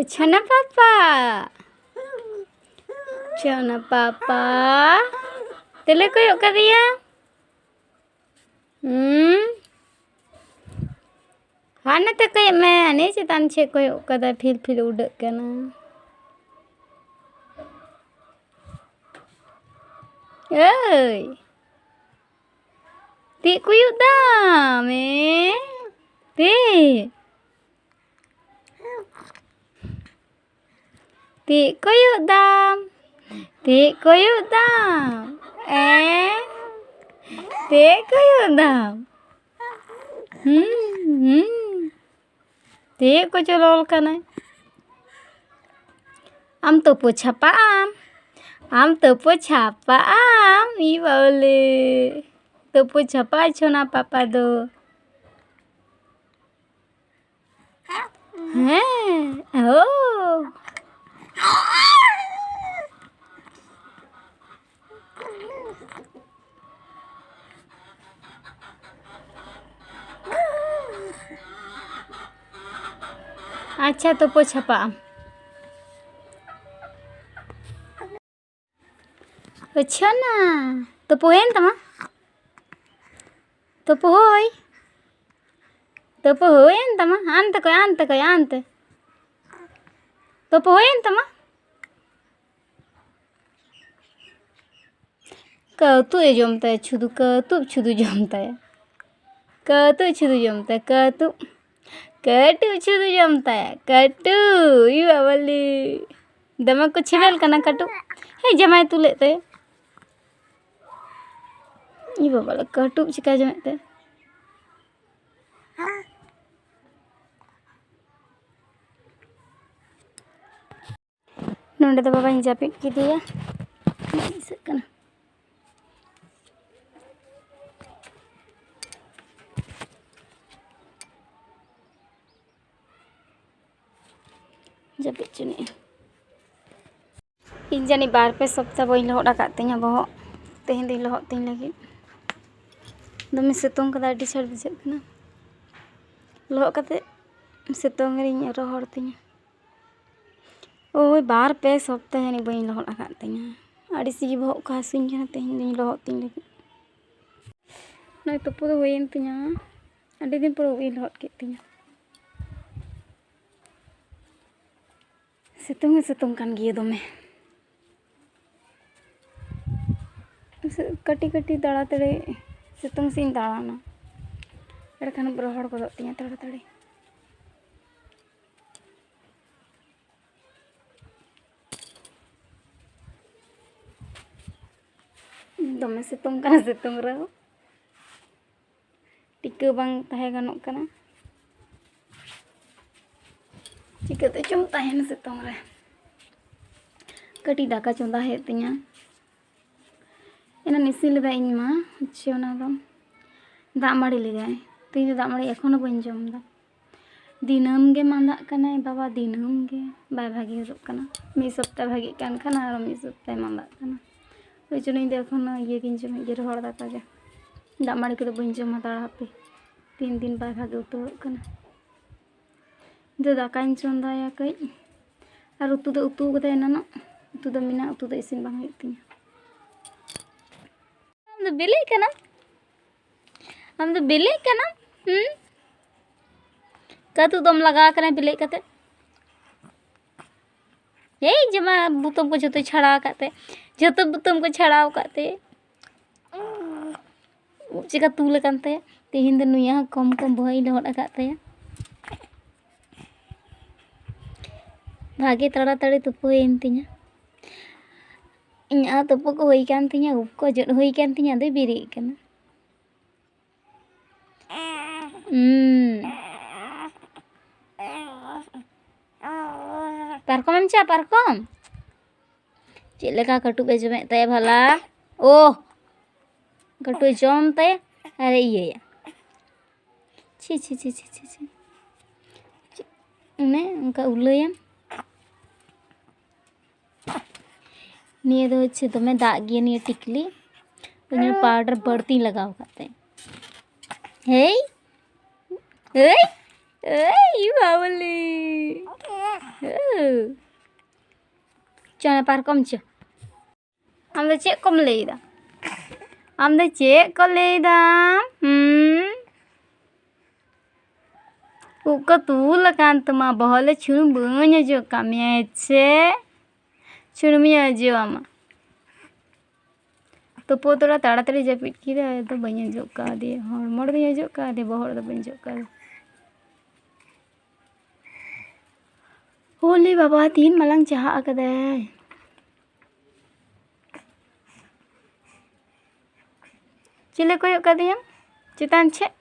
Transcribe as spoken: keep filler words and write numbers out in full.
ᱪᱷᱳᱱᱟ ᱯᱟᱯᱟ᱾ ᱪᱷᱳᱱᱟ ᱯᱟᱯᱟ᱾ ᱛᱮᱞᱮ ᱠᱚᱭᱚᱜ ᱠᱟᱫᱮᱭᱟ᱾ ᱦᱩᱸ᱾ ᱦᱟᱱᱮ ᱛᱮ ᱠᱚᱭᱚᱜ ᱢᱮ, ᱦᱟᱱᱮ ᱪᱮᱛᱟᱱ ᱥᱮᱫ ᱠᱚᱭᱚᱜ ᱠᱟᱫᱟᱭ, ᱯᱷᱤᱞ ᱯᱷᱤᱞ ᱩᱰᱟᱹᱜ ᱠᱟᱱᱟ᱾ ᱮᱭ᱾ ᱛᱤᱜ ᱠᱚᱭᱚᱜ ᱫᱟᱢ, ᱮ? ᱛᱤᱜ᱾ ᱛᱤᱜ ᱠᱚᱭᱚᱜ ᱫᱟᱢ, ᱛᱤᱜ ᱠᱚᱭᱚᱜ ᱫᱟᱢ, ᱮ? ᱛᱤᱜ ᱠᱚᱭᱚᱜ ᱫᱟᱢ᱾ ᱦᱩᱸ, ᱦᱩᱸ᱾ ᱛᱤᱜ ᱠᱚᱪᱚ ᱞᱚᱞ ᱠᱟᱱᱟᱭ᱾ ᱟᱢ ᱛᱩᱯᱩ ᱪᱷᱟᱯᱟᱜ ᱟᱢ, ᱟᱢ ᱛᱩᱯᱩ ᱪᱷᱟᱯᱟᱜ ᱟᱢ, ᱤ ᱵᱟᱵᱟᱞᱮ᱾ ᱛᱩᱯᱩ ᱪᱷᱟᱯᱟᱜ ᱪᱷᱳᱱᱟ ᱯᱟᱯᱟ ᱫᱚ᱾ ᱦᱮᱸ, ᱳ᱾ ᱟᱪᱪᱷᱟ, ᱛᱩᱯᱩ ᱪᱷᱟᱯᱟᱜ ᱟᱢ᱾ ᱟᱪᱪᱷᱟ ᱱᱟ, ᱛᱩᱯᱩ ᱦᱩᱭᱮᱱ ᱛᱟᱢᱟ? ᱛᱩᱯᱩ ᱦᱩᱭ? ᱛᱩᱯᱩ ᱦᱩᱭᱮᱱ ᱛᱟᱢᱟ? ᱟᱱᱛᱮ ᱠᱚᱭ, ᱟᱱᱛᱮ ᱠᱚᱭ, ᱟᱱᱛᱮ᱾ ᱛᱩᱯᱩ ᱦᱩᱭᱮᱱ ᱛᱟᱢᱟ? ᱠᱟᱹᱴᱩᱵ ᱮ ᱡᱚᱢ ᱛᱟᱭᱟ ᱪᱷᱩᱫᱩ, ᱠᱟᱹᱴᱩᱵ ᱪᱷᱩᱫᱩ ᱡᱚᱢ ᱛᱟᱭᱟ᱾ ᱠᱟᱹᱴᱩᱵ ᱪᱷᱩᱫᱩ ᱡᱚᱢ ᱛᱟᱭᱟ, ᱠᱟᱹᱴᱩᱵ᱾ ᱠᱟᱹᱴᱩᱵ ᱪᱷᱩᱫᱩ ᱡᱚᱢ ᱛᱟᱭᱟ, ᱠᱟᱹᱴᱩᱵ᱾ ᱤ ᱵᱟᱵᱟᱞᱮ᱾ ᱫᱚᱢᱮ ᱠᱚ ᱪᱷᱮᱵᱮᱞ ᱠᱟᱱᱟ ᱠᱟᱹᱴᱩᱵ᱾ ᱦᱮᱸ, ᱡᱟᱢᱟᱭ ᱛᱩᱞᱮᱫ ᱛᱟᱭᱟ᱾ ᱤ ᱵᱟᱵᱟᱞᱮ, ᱠᱟᱹᱴᱩᱵ ᱪᱤᱠᱟ ᱡᱚᱢᱮᱫ ᱛᱟᱭᱟ᱾ ᱱᱚᱸᱰᱮ ᱫᱚ ᱵᱟᱵᱟᱧ ᱡᱟᱹᱯᱤᱫ ᱠᱮᱫᱮᱭᱟ᱾ ᱢᱮᱫ ᱫᱤᱥᱟᱹᱜ ᱠᱟᱱᱟ᱾ ᱡᱟᱹᱯᱤᱫ ᱦᱚᱪᱚᱱᱤᱡ᱾ ᱤᱧ ᱡᱟᱹᱱᱤᱡ ᱵᱟᱨ ᱯᱮ ᱥᱚᱯᱛᱟ ᱵᱟᱹᱧ ᱞᱚᱦᱚᱫ ᱟᱠᱟᱫ ᱛᱤᱧᱟᱹ ᱵᱚᱦᱚᱜ᱾ ᱛᱮᱦᱮᱧ ᱫᱚᱧ ᱞᱚᱦᱚᱫ ᱛᱤᱧ ᱞᱟᱹᱜᱤᱫ᱾ ᱫᱚᱢᱮ ᱥᱤᱛᱩᱝ ᱠᱟᱫᱟ, ᱟᱹᱰᱤ ᱪᱷᱟᱴ ᱵᱩᱡᱷᱟᱹᱜ ᱠᱟᱱᱟ᱾ ᱞᱚᱦᱚᱫ ᱠᱟᱛᱮ ᱥᱤᱛᱩᱝ ᱨᱤᱧ ᱨᱚᱦᱚᱲ ᱛᱤᱧᱟᱹ᱾ ᱳᱭ ᱵᱟᱨ ᱯᱮ ᱥᱚᱯᱛᱟ ᱡᱟᱹᱱᱤᱡ ᱵᱟᱹᱧ ᱞᱚᱦᱚᱫ ᱟᱠᱟᱫ ᱛᱤᱧᱟᱹ᱾ ᱟᱹᱰᱤ ᱥᱤᱜᱤ ᱵᱚᱦᱚᱜ ᱠᱚ ᱦᱟᱹᱥᱩᱧ ᱠᱟᱱᱟ, ᱛᱮᱦᱮᱧ ᱫᱚᱧ ᱞᱚᱦᱚᱫ ᱛᱤᱧ ᱞᱟᱹᱜᱤᱫ᱾ ᱱᱚᱜᱼᱚᱭ ᱛᱩᱯᱩ ᱫᱚ ᱦᱩᱭᱮᱱ ᱛᱤᱧᱟᱹ, ᱟᱹᱰᱤ ᱫᱤᱱ ᱯᱚᱨᱮ ᱩᱵ ᱤᱧ ᱞᱚᱦᱚᱫ ᱠᱮᱫ ᱛᱤᱧᱟᱹ᱾ ᱥᱤᱛᱩᱝ ᱦᱚᱸ ᱥᱤᱛᱩᱝ ᱠᱟᱱ ᱜᱮᱭᱟ ᱫᱚᱢᱮ᱾ ᱠᱟᱹᱴᱤᱡ ᱠᱟᱹᱴᱤᱡ ᱛᱟᱲᱟᱛᱟᱲᱤ ᱥᱤᱛᱩᱝ ᱥᱮᱫ ᱤᱧ ᱫᱟᱬᱟᱱᱟ, ᱮᱸᱰᱮᱠᱷᱟᱱ ᱨᱚᱦᱚᱲ ᱜᱚᱫᱚᱜ ᱛᱤᱧᱟᱹ ᱛᱟᱲᱟᱛᱟᱲᱤ᱾ ᱫᱚᱢᱮ ᱥᱤᱛᱩᱝ ᱠᱟᱱᱟ, ᱥᱤᱛᱩᱝ ᱨᱮᱦᱚᱸ ᱴᱤᱠᱟᱹ ᱵᱟᱝ ᱛᱟᱦᱮᱸ ᱜᱟᱱᱚᱜ ᱠᱟᱱᱟ᱾ ᱪᱤᱠᱟᱹᱛᱮ ᱪᱚᱢ ᱛᱟᱦᱮᱱᱟ ᱥᱤᱛᱩᱝ ᱨᱮ? ᱠᱟᱹᱴᱤᱡ ᱫᱟᱠᱟ ᱪᱚᱸᱫᱟ ᱦᱩᱭᱩᱜ ᱛᱤᱧᱟᱹ᱾ ᱮᱱᱟᱱ ᱤᱥᱤᱱ ᱞᱮᱫᱟ ᱤᱧ ᱢᱟ, ᱦᱚᱪᱪᱷᱮ ᱚᱱᱟ ᱫᱚ ᱫᱟᱜ ᱢᱟᱹᱲᱤ ᱞᱮᱫᱟᱭ᱾ ᱛᱮᱦᱮᱧ ᱫᱚ ᱫᱟᱜ ᱢᱟᱹᱲᱤ ᱮᱠᱷᱚᱱᱳ ᱵᱟᱹᱧ ᱡᱚᱢ ᱮᱫᱟ᱾ ᱫᱤᱱᱟᱹᱢ ᱜᱮ ᱢᱟᱸᱫᱟᱜ ᱠᱟᱱᱟᱭ ᱵᱟᱵᱟ, ᱫᱤᱱᱟᱹᱢ ᱜᱮ ᱵᱟᱭ ᱵᱷᱟᱜᱮ ᱦᱚᱫᱚᱜ ᱠᱟᱱᱟ᱾ ᱢᱤᱫ ᱥᱚᱯᱛᱟ ᱵᱷᱟᱜᱮᱜ ᱠᱟᱱ ᱠᱷᱟᱱ ᱟᱨᱚ ᱢᱤᱫ ᱥᱚᱯᱛᱟᱭ ᱢᱟᱸᱫᱟᱜ ᱠᱟᱱᱟ᱾ ᱳᱭ ᱡᱚᱱᱱᱚ ᱤᱧ ᱫᱚ ᱮᱠᱷᱚᱱ ᱤᱭᱟᱹ ᱜᱤᱧ ᱡᱚᱢᱮᱫ ᱜᱮ, ᱨᱚᱦᱚᱲ ᱫᱟᱠᱟ ᱜᱮ᱾ ᱫᱟᱜ ᱢᱟᱹᱲᱤ ᱠᱚᱫᱚ ᱵᱟᱹᱧ ᱡᱚᱢ ᱦᱟᱛᱟᱲᱟ ᱦᱟᱯᱮ, ᱛᱤᱱ ᱫᱤᱱ ᱵᱟᱭ ᱵᱷᱟᱜᱮ ᱩᱛᱟᱹᱨᱚᱜ ᱠᱟᱱᱟ᱾ ᱤᱧ ᱫᱚ ᱫᱟᱠᱟᱧ ᱪᱚᱸᱫᱟᱭᱟ ᱠᱟᱹᱡ, ᱟᱨ ᱩᱛᱩ ᱫᱚ ᱩᱛᱩ ᱠᱟᱫᱟᱭ ᱮᱱᱟᱱᱚᱜ, ᱩᱛᱩ ᱫᱚ ᱢᱮᱱᱟᱜᱼᱟ, ᱩᱛᱩ ᱫᱚ ᱤᱥᱤᱱ ᱵᱟᱝ ᱦᱩᱭᱩᱜ ᱛᱤᱧᱟᱹ᱾ ᱟᱢ ᱫᱚ ᱵᱤᱞᱤᱜ ᱠᱟᱱᱟᱢ? ᱟᱢ ᱫᱚ ᱵᱤᱞᱤᱜ ᱠᱟᱱᱟᱢ? ᱦᱩᱸ? ᱠᱟᱹᱴᱩᱵ ᱫᱚᱢ ᱞᱟᱜᱟᱣ ᱠᱟᱱᱟ ᱵᱤᱞᱤᱜ ᱠᱟᱛᱮ? ᱮᱭ ᱡᱮ ᱢᱟ ᱵᱩᱛᱟᱹᱢ ᱠᱚ ᱡᱷᱚᱛᱚᱭ ᱪᱷᱟᱲᱟᱣ ᱟᱠᱟᱫ ᱛᱮ, ᱡᱷᱚᱛᱚ ᱵᱩᱛᱟᱹᱢ ᱠᱚ ᱪᱷᱟᱲᱟᱣ ᱟᱠᱟᱫ ᱛᱮ᱾ ᱩᱵ ᱪᱮᱠᱟ ᱛᱩᱞ ᱟᱠᱟᱱ ᱛᱟᱭᱟ᱾ ᱛᱮᱦᱮᱧ ᱫᱚ ᱱᱩᱭᱟᱜ ᱦᱚᱸ ᱠᱚᱢ ᱠᱚᱢ ᱵᱚᱦᱚᱜ ᱤᱧ ᱞᱚᱦᱚᱫ ᱟᱠᱟᱫ ᱛᱟᱭᱟ᱾ ᱵᱷᱟᱜᱮ ᱛᱟᱲᱟᱛᱟᱲᱤ ᱛᱩᱯᱩ ᱦᱩᱭᱮᱱ ᱛᱤᱧᱟ᱾ ᱤᱧᱟᱹᱜ ᱦᱚᱸ ᱛᱩᱯᱩ ᱠᱚ ᱦᱩᱭ ᱠᱟᱱ ᱛᱤᱧᱟ, ᱩᱵ ᱠᱚ ᱡᱚᱫ ᱦᱩᱭ ᱠᱟᱱ ᱛᱤᱧᱟ, ᱟᱫᱚᱭ ᱵᱮᱨᱮᱫ ᱠᱟᱱᱟ᱾ ᱦᱩᱸ᱾ ᱯᱟᱨᱠᱚᱢ ᱮᱢ ᱪᱟᱜᱼᱟ, ᱯᱟᱨᱠᱚᱢ? ᱪᱮᱫ ᱞᱮᱠᱟ ᱠᱟᱹᱴᱩᱵ ᱮ ᱡᱚᱢᱮᱫ ᱛᱟᱭᱟ ᱵᱷᱟᱞᱟ? ᱳᱦ! ᱠᱟᱹᱴᱩᱵ ᱮ ᱡᱚᱢ ᱛᱟᱭᱟ ᱟᱨ ᱮ ᱤᱭᱟᱹᱭᱟ᱾ ᱪᱷᱤ, ᱪᱷᱤ, ᱪᱷᱤ᱾ ᱪᱮᱫ ᱚᱱᱮ ᱚᱱᱠᱟ ᱩᱞᱟᱹᱭᱟᱢ᱾ ᱱᱤᱭᱟᱹ ᱫᱚ ᱦᱚᱪᱪᱷᱮ ᱫᱚᱢᱮ ᱫᱟᱜ ᱜᱮᱭᱟ ᱱᱤᱭᱟᱹ ᱴᱤᱠᱞᱤ᱾ ᱚᱱᱟ ᱯᱟᱣᱰᱟᱨ ᱵᱟᱹᱲᱛᱤᱧ ᱞᱟᱜᱟᱣ ᱟᱠᱟᱫ ᱛᱮ᱾ ᱦᱮᱭ, ᱦᱮᱭ, ᱦᱮᱭ, ᱵᱟᱵᱞᱤ᱾ ᱦᱮᱭ᱾ ᱪᱮᱬᱮ ᱯᱟᱨᱠᱚᱢ ᱪᱚ᱾ ᱟᱢ ᱫᱚ ᱪᱮᱫ ᱠᱚᱢ ᱞᱟᱹᱭᱫᱟ? ᱟᱢ ᱫᱚ ᱪᱮᱫ ᱠᱚ ᱞᱟᱹᱭᱫᱟ? ᱦᱩᱸ? ᱩᱵ ᱠᱚ ᱛᱩᱞ ᱟᱠᱟᱱ ᱛᱟᱢᱟ, ᱵᱚᱦᱚᱜ ᱞᱮ ᱪᱷᱩᱲᱩᱢ ᱵᱟᱹᱧ ᱚᱡᱚᱜ ᱠᱟᱜ ᱢᱮᱭᱟ ᱪᱮ? ᱪᱷᱩᱲᱩᱢᱤᱧ ᱚᱡᱚᱜ ᱟᱢᱟ᱾ ᱛᱩᱯᱩ ᱛᱚᱨᱟ ᱛᱟᱲᱟᱛᱟᱲᱤ ᱡᱟᱹᱯᱤᱫ ᱠᱮᱫᱟᱭ, ᱟᱫᱚ ᱵᱟᱹᱧ ᱚᱡᱚᱜ ᱠᱟᱣᱫᱮᱭᱟ᱾ ᱦᱚᱲᱢᱚ ᱨᱮᱫᱚᱧ ᱚᱡᱚᱜ ᱠᱟᱣᱫᱮᱭᱟ, ᱵᱚᱦᱚᱜ ᱨᱮᱫᱚ ᱵᱟᱹᱧ ᱚᱡᱚᱜ ᱠᱟᱣᱫᱮᱭᱟ᱾ ᱦᱳᱞᱮ ᱵᱟᱵᱟ, ᱛᱤᱱ ᱢᱟᱞᱟᱝ ᱪᱟᱦᱟᱜ ᱟᱠᱟᱫᱟᱭ᱾ ᱪᱮᱞᱮ ᱠᱚᱭᱚᱜ ᱠᱟᱫᱮᱭᱟᱢ ᱪᱮᱛᱟᱱ ᱥᱮᱫ?